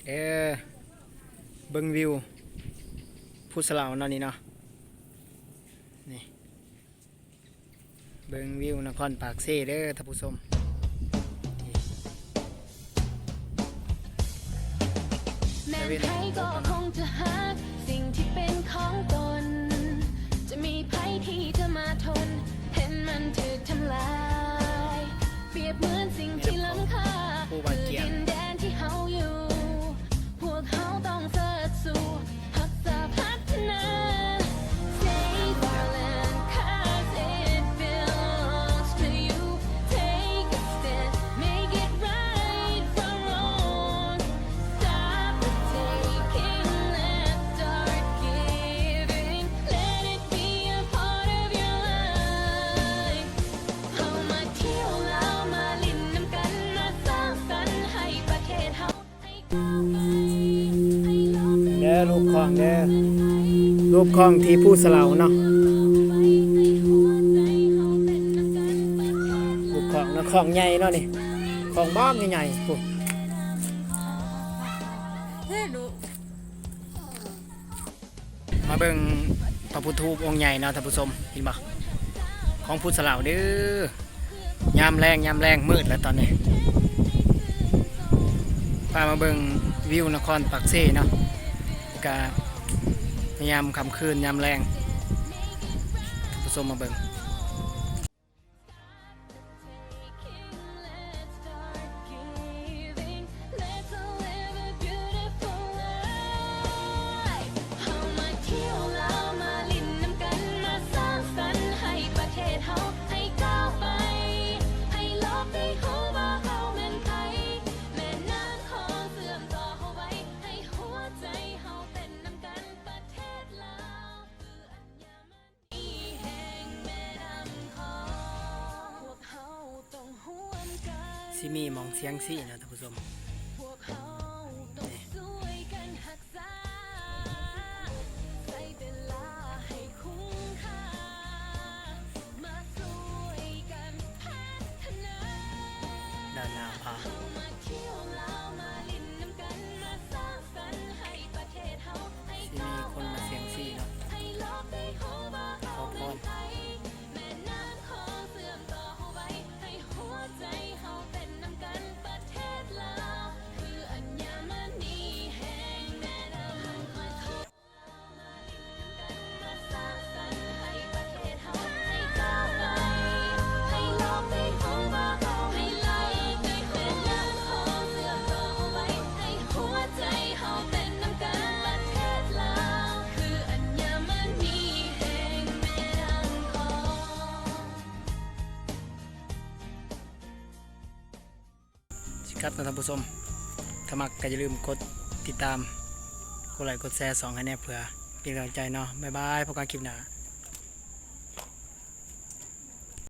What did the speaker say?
ເອີ ເບິ່ງວິວພູສະເຫຼົາເນາະນີ້ເນາະ ນີ້ ເບິ່ງວິວນະຄອນປາກເຊເດີທ່ານຜູ້ຊົມ. ແມ່ນໃຜກໍຄົງຈະຮັກສິ່ງທີ່ເປັນຂອງຕົນ ຈະມີໃຜທີ່ຈະມາທົນ ເຫັນມັນຖືກທຳລາຍ ປຽບເໝືອນສິ່ງທີ່ລ້ຳຄ່າ ຄືດິນແດນທີ່ເຮົາຢູ່ ພວກເຮົາຕ້ອງເສີດສູ້ ຮັກສາພັດທະນາ Save our land, 'cause it belongs to you. Take a stand, make it right for all. Stop the taking, let's start giving. Let it be a part of your life. ເຮົາມາທ່ຽວລາວ ມາຫຼິ້ນນຳກັນ ມາສ້າງສັນໃຫ້ປະເທດເຮົາ ເດີ ຮູບຂອງເດີ ຮູບຂອງທີ່ພູສະເຫຼົາເນາະ ຮູບຂອງເນາະ ຂອງໃຫຍ່ເນາະນີ້ ຂອງບັກໃຫຍ່ໆ ພຸ້ນ. ມາເບິ່ງພະພຸດທະຮູບອົງໃຫຍ່ເນາະທ່ານຜູ້ຊົມ ເຫັນບໍ່ ຂອງພູສະເຫຼົາເດີ. ຍາມແລງ ຍາມແລງ ມືດແລ້ວຕອນນີ້ ພາມາເບິ່ງວິວນະຄອນປາກເຊເນາະ ກະຍາມຄ່ຳຄືນ ຍາມແລງ ທ່ານຜູ້ຊົມມາເບິ່ງ. Let's all live a beautiful life. ເຮົາມາທ່ຽວລາວ ມາຫຼິ້ນນຳກັນ ມາສ້າງສັນໃຫ້ປະເທດເຮົາ ໃຫ້ກ້າວໄປ ໃຫ້ໂລກໄດ້ຮູ້ວ່າເຮົາແມ່ນໃຜ ແມ່ນ້ຳຂອງເຊື່ອມຕໍ່ເຮົາໄວ້ ໃຫ້ຫົວໃຈເຮົາເຕັ້ນນຳກັນ ປະເທດລາວ ຄືອັນຍາມ ຊິມີໝ່ອງສຽງສີເນາະທ່ານຜູ້ຊົມ ນີ້ ດ້ານໜ້າຜາ ຊິມີຄົນມາສຽງສີເນາະ ຂໍພອນ. ຊິກັບເນາະທ່ານຜູ້ຊົມ ຖ້າມັກກໍຢ່າລືມກົດຕິດຕາມ ກົດໄລກົດແຊຊ່ອງໃຫ້ແດ່ ເພື່ອເປັນກຳລັງໃຈເນາະ. ບາຍບາຍ ພົບກັນຄລິບໜ້າ.